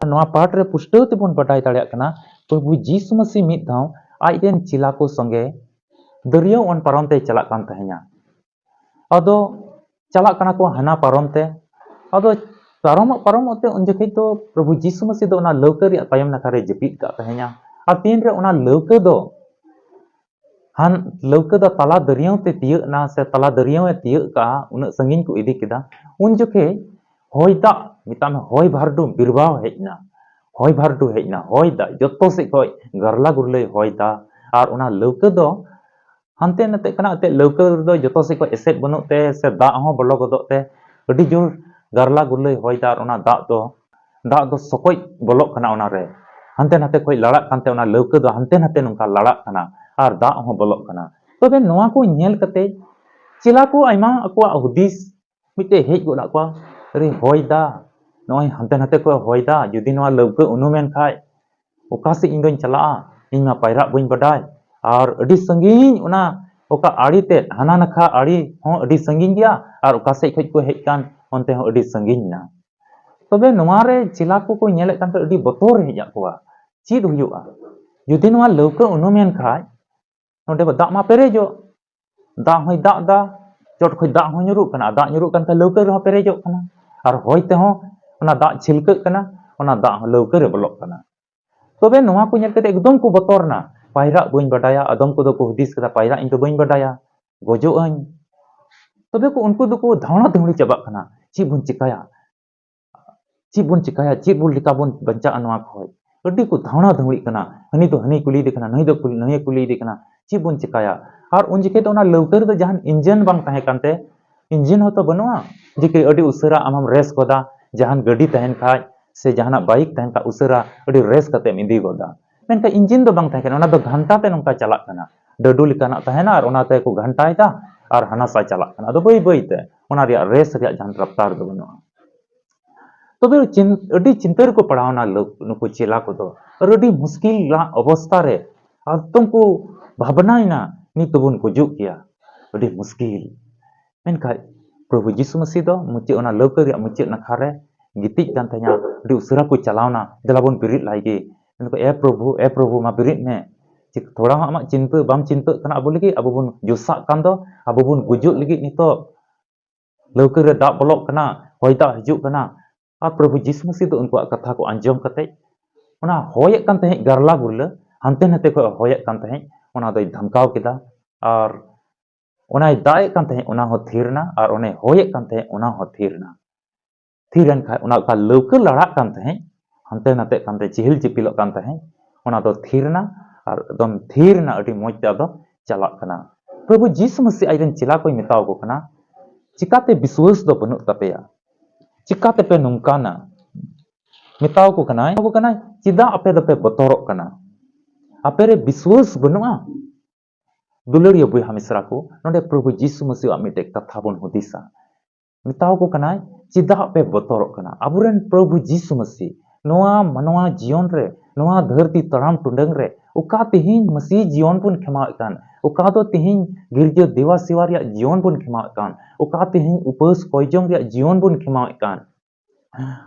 ᱱᱚᱣᱟ ᱯᱟᱴ ᱨᱮ ᱯᱩᱥᱴᱟᱹᱣ ᱛᱮᱵᱚᱱ ᱵᱟᱰᱟᱭ ᱫᱟᱲᱮᱭᱟᱜ ᱠᱟᱱᱟ, ᱯᱨᱚᱵᱷᱩ ᱡᱤᱥᱩ ᱢᱟᱹᱥᱤ ᱢᱤᱫ ᱫᱷᱟᱣ ᱟᱡ ᱨᱮᱱ ᱪᱮᱞᱟ ᱠᱚ ᱥᱚᱸᱜᱮ ᱫᱟᱹᱨᱭᱟᱹ ᱚᱣᱟᱱ ᱯᱟᱨᱚᱢ ᱛᱮᱭ ᱪᱟᱞᱟᱜ ᱠᱟᱱ ᱛᱟᱦᱮᱸᱧᱟ᱾ ᱟᱫᱚ ᱪᱟᱞᱟᱜ ᱠᱟᱱᱟ ᱠᱚ ᱦᱟᱱᱟ ᱯᱟᱨᱚᱢ ᱛᱮ᱾ ᱟᱫᱚ ᱯᱟᱨᱚᱢᱚᱜ ᱯᱟᱨᱚᱢᱚᱜ ᱛᱮ ᱩᱱ ᱡᱚᱠᱷᱮᱡ ᱫᱚ ᱯᱨᱚᱵᱷᱩ ᱡᱤᱥᱩ ᱢᱟᱹᱥᱤ ᱫᱚ ᱚᱱᱟ ᱞᱟᱹᱣᱠᱟᱹ ᱨᱮᱭᱟᱜ ᱛᱟᱭᱚᱢ ᱱᱟᱠᱷᱟ ᱨᱮ ᱡᱟᱹᱯᱤᱫ ᱠᱟᱜ ᱛᱟᱦᱮᱸᱧᱟ᱾ ᱟᱨ ᱛᱤᱱᱨᱮ ᱚᱱᱟ ᱞᱟᱹᱣᱠᱟᱹ ᱫᱚ ᱦᱟᱱ ᱞᱟᱹᱣᱠᱟᱹ ᱫᱚ ᱛᱟᱞᱟ ᱫᱟᱹᱨᱭᱟᱹᱣ ᱛᱮ ᱛᱤᱭᱟᱹᱜ ᱮᱱᱟ, ᱥᱮ ᱛᱟᱞᱟ ᱫᱟᱹᱨᱭᱟᱹᱣ ᱮ ᱛᱤᱭᱟᱹᱜ ᱠᱟᱜᱼᱟ, ᱩᱱᱟᱹᱜ ᱥᱟᱺᱜᱤᱧ ᱠᱚ ᱤᱫᱤ ᱠᱮᱫᱟ, ᱩᱱ ᱡᱚᱠᱷᱮᱡ ᱦᱚᱭ ᱫᱟᱜ, ᱢᱮᱛᱟᱜ ᱢᱮ, ᱦᱚᱭ ᱵᱷᱟᱨᱰᱩ ᱵᱤᱨᱵᱟᱣ ᱦᱮᱡ ᱮᱱᱟ᱾ ᱦᱚᱭ ᱵᱷᱟᱨᱰᱩ ᱦᱮᱡ ᱮᱱᱟ, ᱦᱚᱭ ᱫᱟᱜ ᱡᱚᱛᱚ ᱥᱮᱫ ᱠᱷᱚᱡ ᱜᱟᱨᱞᱟ ᱜᱩᱨᱞᱟᱹᱭ ᱦᱚᱭ ᱫᱟ᱾ ᱟᱨ ᱚᱱᱟ ᱞᱟᱹᱣᱠᱟᱹ ᱫᱚ ᱦᱟᱱᱛᱮ ᱱᱟᱛᱮᱜ ᱠᱟᱱᱟ᱾ ᱮᱱᱛᱮᱫ ᱞᱟᱹᱣᱠᱟᱹ ᱨᱮᱫᱚ ᱡᱚᱛᱚ ᱥᱮᱫ ᱠᱷᱚᱡ ᱮᱥᱮᱫ ᱵᱟᱹᱱᱩᱜ ᱛᱮ, ᱥᱮ ᱫᱟᱜ ᱦᱚᱸ ᱵᱚᱞᱚ ᱜᱚᱫᱚᱜ ᱛᱮ, ᱟᱹᱰᱤ ᱡᱳᱨ ᱜᱟᱨᱞᱟ ᱜᱩᱨᱞᱟᱹᱭ ᱦᱚᱭ ᱫᱟ᱾ ᱟᱨ ᱚᱱᱟ ᱫᱟᱜ ᱫᱚ, ᱫᱟᱜ ᱫᱚ ᱥᱚᱠᱚᱡ ᱵᱚᱞᱚᱜ ᱠᱟᱱᱟ ᱚᱱᱟᱨᱮ, ᱦᱟᱱᱛᱮ ᱱᱟᱛᱮ ᱠᱷᱚᱡ ᱞᱟᱲᱟᱜ ᱠᱟᱱᱛᱮ ᱚᱱᱟ ᱞᱟᱹᱣᱠᱟᱹ ᱫᱚ ᱦᱟᱱᱛᱮ ᱱᱟᱛᱮ ᱱᱚᱝᱠᱟ ᱞᱟᱲᱟᱜ ᱠᱟᱱᱟ ᱟᱨ ᱫᱟᱜ ᱦᱚᱸ ᱵᱚᱞᱚᱜ ᱠᱟᱱᱟ᱾ ᱛᱚᱵᱮ ᱱᱚᱣᱟ ᱠᱚ ᱧᱮᱞ ᱠᱟᱛᱮ ᱪᱮᱞᱟ ᱠᱚ ᱟᱭᱢᱟ ᱟᱠᱚᱣᱟᱜ ᱦᱩᱫᱤᱥ ᱢᱤᱫᱴᱮᱡ ᱦᱮᱡ ᱜᱚᱫ ᱟᱫ ᱠᱚᱣᱟ, "ᱟᱨᱮ ᱦᱚᱭ ᱫᱟ, ᱱᱚᱜᱼᱚᱭ ᱦᱟᱱᱛᱮ ᱱᱟᱛᱮ ᱠᱷᱚᱡ ᱦᱚᱭ ᱫᱟ, ᱡᱩᱫᱤ ᱱᱚᱣᱟ ᱞᱟᱹᱣᱠᱟᱹ ᱩᱱᱩᱢᱮᱱ ᱠᱷᱟᱡ ᱚᱠᱟ ᱥᱮᱫ ᱤᱧ ᱫᱚᱧ ᱪᱟᱞᱟᱜᱼᱟ? ᱤᱧ ᱢᱟ ᱯᱟᱭᱨᱟᱜ ᱵᱟᱹᱧ ᱵᱟᱰᱟᱭ, ᱟᱨ ᱟᱹᱰᱤ ᱥᱟᱺᱜᱤᱧ ᱚᱱᱟ ᱚᱠᱟ ᱟᱲᱮ ᱛᱮᱫ, ᱦᱟᱱᱟ ᱱᱟᱠᱷᱟ ᱟᱲᱮ ᱦᱚᱸ ᱟᱹᱰᱤ ᱥᱟᱺᱜᱤᱧ ᱜᱮᱭᱟ, ᱟᱨ ᱚᱠᱟ ᱥᱮᱫ ᱠᱷᱚᱡ ᱠᱚ ᱦᱮᱡ ᱠᱟᱱ ᱚᱱᱛᱮ ᱦᱚᱸ ᱟᱹᱰᱤ ᱥᱟᱺᱜᱤᱧ ᱱᱟ᱾" ᱛᱚᱵᱮ ᱱᱚᱣᱟ ᱨᱮ ᱪᱮᱞᱟ ᱠᱚᱠᱚ ᱧᱮᱞᱮᱫ ᱠᱟᱱ ᱛᱟᱦᱮᱸ, ᱟᱹᱰᱤ ᱵᱚᱛᱚᱨ ᱦᱮᱡ ᱟᱫ ᱠᱚᱣᱟ᱾ ᱪᱮᱫ ᱦᱩᱭᱩᱜᱼᱟ ᱡᱩᱫᱤ ᱱᱚᱣᱟ ᱞᱟᱹᱣᱠᱟᱹ ᱩᱱᱩᱢᱮᱱ ᱠᱷᱟᱡ? ᱱᱚᱰᱮ ᱫᱟᱜ ᱢᱟ ᱯᱮᱨᱮᱡᱚᱜ, ᱫᱟᱜ ᱦᱚᱸᱭ ᱫᱟᱜ ᱫᱟ, ᱪᱚᱴ ᱠᱷᱚᱡ ᱫᱟᱜ ᱦᱚᱸ ᱧᱩᱨᱩᱜ ᱠᱟᱱᱟ, ᱫᱟᱜ ᱧᱩᱨᱩᱜ ᱠᱟᱱ ᱠᱷᱟᱡ ᱞᱟᱹᱣᱠᱟᱹ ᱨᱮᱦᱚᱸ ᱯᱮᱨᱮᱡᱚᱜ ᱠᱟᱱᱟ, ᱟᱨ ᱦᱚᱭ ᱛᱮᱦᱚᱸ ᱚᱱᱟ ᱫᱟᱜ ᱪᱷᱤᱞᱠᱟᱹᱜ ᱠᱟᱱᱟ, ᱚᱱᱟ ᱫᱟᱜ ᱦᱚᱸ ᱞᱟᱹᱣᱠᱟᱹ ᱨᱮ ᱵᱚᱞᱚᱜ ᱠᱟᱱᱟ᱾ ᱛᱚᱵᱮ ᱱᱚᱣᱟ ᱠᱚ ᱧᱮᱞ ᱠᱟᱛᱮ ᱮᱠᱫᱚᱢ ᱠᱚ ᱵᱚᱛᱚᱨ ᱮᱱᱟ᱾ ᱯᱟᱭᱨᱟᱜ ᱵᱟᱹᱧ ᱵᱟᱰᱟᱭᱟ, ᱟᱫᱚᱢ ᱠᱚᱫᱚ ᱠᱚ ᱦᱩᱫᱤᱥ ᱠᱮᱫᱟ, ᱯᱟᱭᱨᱟᱜ ᱤᱧ ᱫᱚ ᱵᱟᱹᱧ ᱵᱟᱰᱟᱭᱟ, ᱜᱚᱡᱚᱜ ᱟᱹᱧ᱾ ᱛᱚᱵᱮ ᱠᱚ, ᱩᱱᱠᱩ ᱫᱚᱠᱚ ᱫᱷᱟᱣᱲᱟ ᱫᱷᱟᱹᱣᱲᱤ ᱪᱟᱵᱟᱜ ᱠᱟᱱᱟ᱾ ᱪᱮᱫ ᱵᱚᱱ ᱪᱮᱠᱟᱭᱟ? ᱪᱮᱫ ᱵᱚᱱ ᱪᱮᱠᱟᱭᱟ? ᱪᱮᱫ ᱵᱚᱱ ᱞᱮᱠᱟ ᱵᱚᱱ ᱵᱟᱧᱪᱟᱜᱼᱟ ᱱᱚᱣᱟ ᱠᱷᱚᱡ? ᱟᱹᱰᱤ ᱠᱚ ᱫᱷᱟᱣᱲᱟ ᱫᱷᱟᱹᱣᱲᱤᱜ ᱠᱟᱱᱟ᱾ ᱦᱟᱹᱱᱤ ᱫᱚ ᱦᱟᱹᱱᱤ ᱠᱩᱞᱤᱭᱮᱫᱮ ᱠᱟᱱᱟ, ᱱᱩᱭ ᱫᱚ ᱠᱩᱞᱤ, ᱱᱩᱭᱮ ᱠᱩᱞᱤᱭᱮᱫᱮ ᱠᱟᱱᱟ, ᱪᱮᱫ ᱵᱚᱱ ᱪᱮᱠᱟᱭᱟ? ᱟᱨ ᱩᱱ ᱡᱚᱠᱷᱮᱡ ᱫᱚ ᱚᱱᱟ ᱞᱟᱹᱣᱠᱟᱹ ᱨᱮᱫᱚ ᱡᱟᱦᱟᱱ engine ᱵᱟᱝ ᱛᱟᱦᱮᱸ ᱠᱟᱱᱛᱮ, engine ᱦᱚᱸᱛᱚ ᱵᱟᱹᱱᱩᱜᱼᱟ, ᱡᱮ ᱠᱤ ᱟᱹᱰᱤ ᱩᱥᱟᱹᱨᱟ ᱟᱢᱮᱢ race ᱜᱚᱫᱟ, ᱡᱟᱦᱟᱱ ᱜᱟᱹᱰᱤ ᱛᱟᱦᱮᱱ ᱠᱷᱟᱡ ᱥᱮ ᱡᱟᱦᱟᱱᱟᱜ bike ᱛᱟᱦᱮᱱ ᱠᱷᱟᱡ ᱩᱥᱟᱹᱨᱟ ᱟᱹᱰᱤ race ᱠᱟᱛᱮᱢ ᱤᱫᱤ ᱜᱚᱫᱟ᱾ ᱢᱮᱱᱠᱷᱟᱱ engine ᱫᱚ ᱵᱟᱝ ᱛᱟᱦᱮᱸ ᱠᱟᱱᱟ, ᱚᱱᱟ ᱫᱚ ᱜᱷᱟᱱᱴᱟ ᱛᱮ ᱱᱚᱝᱠᱟ ᱪᱟᱞᱟᱜ ᱠᱟᱱᱟ᱾ ᱰᱟᱹᱰᱩ ᱞᱮᱠᱟᱱᱟᱜ ᱛᱟᱦᱮᱱᱟ ᱟᱨ ᱚᱱᱟ ᱛᱮᱠᱚ ᱜᱷᱟᱱᱴᱟᱭᱮᱫᱟ ᱟᱨ ᱦᱟᱱᱟ ᱥᱟ ᱪᱟᱞᱟᱜ ᱠᱟᱱᱟ᱾ ᱟᱫᱚ ᱵᱟᱹᱭ ᱵᱟᱹᱭ ᱛᱮ ᱚᱱᱟ ᱨᱮᱭᱟᱜ race ᱨᱮᱭᱟᱜ ᱡᱟᱦᱟᱱ ᱨᱟᱯᱛᱟᱨ ᱫᱚ ᱵᱟᱹᱱᱩᱜᱼᱟ᱾ ᱛᱚᱵᱮ ᱪᱤᱱ-, ᱟᱹᱰᱤ ᱪᱤᱱᱛᱟᱹ ᱨᱮᱠᱚ ᱯᱟᱲᱟᱣᱱᱟ ᱞᱳᱠ, ᱱᱩᱠᱩ ᱪᱮᱞᱟ ᱠᱚᱫᱚ᱾ ᱟᱨ ᱟᱹᱰᱤ ᱢᱩᱥᱠᱤᱞ ᱨᱮᱱᱟᱜ ᱚᱵᱚᱥᱛᱟ ᱨᱮ ᱮᱠᱫᱚᱢ ᱠᱚ ᱵᱷᱟᱵᱽᱱᱟᱭᱮᱱᱟ, ᱱᱤᱛ ᱫᱚᱵᱚᱱ ᱜᱩᱡᱩᱜ ᱜᱮᱭᱟ, ᱟᱹᱰᱤ ᱢᱩᱥᱠᱤᱞ᱾ ᱢᱮᱱᱠᱷᱟᱡ ᱯᱨᱚᱵᱷᱩ ᱡᱤᱥᱩ ᱢᱟᱹᱥᱤ ᱫᱚ ᱢᱩᱪᱟᱹᱫ, ᱚᱱᱟ ᱞᱟᱹᱣᱠᱟᱹ ᱨᱮᱭᱟᱜ ᱢᱩᱪᱟᱹᱫ ᱱᱟᱠᱷᱟ ᱨᱮ ᱜᱤᱛᱤᱡ ᱠᱟᱱ ᱛᱟᱦᱮᱸᱱᱟ, ᱟᱹᱰᱤ ᱩᱥᱟᱹᱨᱟ ᱠᱚ ᱪᱟᱞᱟᱣᱱᱟ, "ᱫᱮᱞᱟ ᱵᱚᱱ ᱵᱮᱨᱮᱫ ᱞᱟᱭ ᱜᱮ᱾" ᱢᱮᱱ ᱫᱚᱠᱚ, "ᱮ ᱯᱨᱚᱵᱷᱩ, ᱮ ᱯᱨᱚᱵᱷᱩ, ᱢᱟ ᱵᱮᱨᱮᱫ ᱢᱮ, ᱪᱮᱫ ᱛᱷᱚᱲᱟ ᱦᱚᱸ ᱟᱢᱟᱜ ᱪᱤᱱᱛᱟᱹ ᱵᱟᱢ ᱪᱤᱱᱛᱟᱹᱜ ᱠᱟᱱᱟ ᱟᱵᱚ ᱞᱟᱹᱜᱤᱫ? ᱟᱵᱚ ᱵᱚᱱ ᱡᱚᱥᱟᱜ ᱠᱟᱱ ᱫᱚ, ᱟᱵᱚ ᱵᱚᱱ ᱜᱩᱡᱩᱜ ᱞᱟᱹᱜᱤᱫ ᱱᱤᱛᱚᱜ, ᱞᱟᱹᱣᱠᱟᱹ ᱨᱮ ᱫᱟᱜ ᱵᱚᱞᱚᱜ ᱠᱟᱱᱟ, ᱦᱚᱭ ᱫᱟᱜ ᱦᱤᱡᱩᱜ ᱠᱟᱱᱟ᱾" ᱟᱨ ᱯᱨᱚᱵᱷᱩ ᱡᱤᱥᱩ ᱢᱟᱹᱥᱤ ᱫᱚ ᱩᱱᱠᱩᱣᱟᱜ ᱠᱟᱛᱷᱟ ᱠᱚ ᱟᱸᱡᱚᱢ ᱠᱟᱛᱮ, ᱚᱱᱟ ᱦᱚᱭᱮᱫ ᱠᱟᱱ ᱛᱟᱦᱮᱸᱫ ᱜᱟᱨᱞᱟ ᱜᱩᱨᱞᱟᱹ, ᱦᱟᱱᱛᱮ ᱱᱟᱛᱮ ᱠᱷᱚᱱ ᱦᱚᱭᱮᱫ ᱠᱟᱱ ᱛᱟᱦᱮᱸᱫ, ᱚᱱᱟ ᱫᱚᱭ ᱫᱷᱟᱢᱠᱟᱣ ᱠᱮᱫᱟ᱾ ᱟᱨ ᱚᱱᱟᱭ ᱫᱟᱜ ᱮᱫ ᱠᱟᱱ ᱛᱟᱦᱮᱸᱫ, ᱚᱱᱟ ᱦᱚᱸ ᱛᱷᱤᱨ ᱮᱱᱟ, ᱟᱨ ᱚᱱᱮ ᱦᱚᱭᱮᱫ ᱠᱟᱱ ᱛᱟᱦᱮᱸᱫ, ᱚᱱᱟ ᱦᱚᱸ ᱛᱷᱤᱨ ᱮᱱᱟ᱾ ᱛᱷᱤᱨ ᱮᱱ ᱠᱷᱟᱡ, ᱚᱱᱟ ᱚᱠᱟ ᱞᱟᱹᱣᱠᱟᱹ ᱞᱟᱲᱟᱜ ᱠᱟᱱ ᱛᱟᱦᱮᱸᱫ, ᱦᱟᱱᱛᱮ ᱱᱟᱛᱮᱜ ᱠᱟᱱ ᱛᱟᱦᱮᱸᱫ, ᱪᱤᱦᱤᱞ ᱪᱤᱯᱤᱞᱚᱜ ᱠᱟᱱ ᱛᱟᱦᱮᱸᱫ, ᱚᱱᱟ ᱫᱚ ᱛᱷᱤᱨ ᱮᱱᱟ ᱟᱨ ᱮᱠᱫᱚᱢ ᱛᱷᱤᱨ ᱮᱱᱟ, ᱟᱹᱰᱤ ᱢᱚᱡᱽ ᱛᱮ ᱟᱫᱚ ᱪᱟᱞᱟᱜ ᱠᱟᱱᱟ᱾ ᱯᱨᱚᱵᱷᱩ ᱡᱤᱥᱩ ᱢᱟᱹᱥᱤ ᱟᱡᱨᱮᱱ ᱪᱮᱞᱟ ᱠᱚᱭ ᱢᱮᱛᱟᱣ ᱠᱚ ᱠᱟᱱᱟ, "ᱪᱤᱠᱟᱛᱮ ᱵᱤᱥᱣᱟᱹᱥ ᱫᱚ ᱵᱟᱹᱱᱩᱜ ᱛᱟᱯᱮᱭᱟ? ᱪᱤᱠᱟ ᱛᱮᱯᱮ ᱱᱚᱝᱠᱟᱱᱟ?" ᱢᱮᱛᱟᱣ ᱠᱚ ᱠᱟᱱᱟᱭ, ᱢᱮᱛᱟᱣ ᱠᱚ ᱠᱟᱱᱟᱭ, "ᱪᱮᱫᱟᱜ ᱟᱯᱮ ᱫᱚᱯᱮ ᱵᱚᱛᱚᱨᱚᱜ ᱠᱟᱱᱟ? ᱟᱯᱮ ᱨᱮ ᱵᱤᱥᱣᱟᱹᱥ ᱵᱟᱹᱱᱩᱜᱼᱟ?" ᱫᱩᱞᱟᱹᱲᱤᱭᱟᱹ ᱵᱚᱭᱦᱟ ᱢᱤᱥᱨᱟ ᱠᱚ, ᱱᱚᱰᱮ ᱯᱨᱚᱵᱷᱩ ᱡᱤᱥᱩ ᱢᱟᱹᱥᱤᱣᱟᱜ ᱢᱤᱫᱴᱮᱡ ᱠᱟᱛᱷᱟ ᱵᱚᱱ ᱦᱩᱫᱤᱥᱟ᱾ ᱢᱮᱛᱟᱣ ᱠᱚ ᱠᱟᱱᱟᱭ, "ᱪᱮᱫᱟᱜ ᱯᱮ ᱵᱚᱛᱚᱨᱚᱜ ᱠᱟᱱᱟ?" ᱟᱵᱚᱨᱮᱱ ᱯᱨᱚᱵᱷᱩ ᱡᱤᱥᱩ ᱢᱟᱹᱥᱤ ᱱᱚᱣᱟ ᱢᱟᱱᱣᱟ ᱡᱤᱭᱚᱱ ᱨᱮ, ᱱᱚᱣᱟ ᱫᱷᱟᱹᱨᱛᱤ ᱛᱟᱲᱟᱢ ᱴᱩᱰᱟᱹᱝ ᱨᱮ, ᱚᱠᱟ ᱛᱮᱦᱮᱧ ᱢᱟᱹᱥᱤ ᱡᱤᱭᱚᱱ ᱵᱚᱱ ᱠᱷᱮᱢᱟᱣᱮᱫ ᱠᱟᱱ, ᱚᱠᱟ ᱫᱚ ᱛᱮᱦᱮᱧ ᱜᱤᱨᱡᱟᱹ ᱫᱮᱣᱟ ᱥᱮᱣᱟ ᱨᱮᱭᱟᱜ ᱡᱤᱭᱚᱱ ᱵᱚᱱ ᱠᱷᱮᱢᱟᱣᱮᱫ ᱠᱟᱱ, ᱚᱠᱟ ᱛᱮᱦᱮᱧ ᱩᱯᱟᱹᱥ ᱠᱚᱭᱡᱚᱝ ᱨᱮᱭᱟᱜ ᱡᱤᱭᱚᱱ ᱵᱚᱱ ᱠᱷᱮᱢᱟᱣᱮᱫ ᱠᱟᱱ,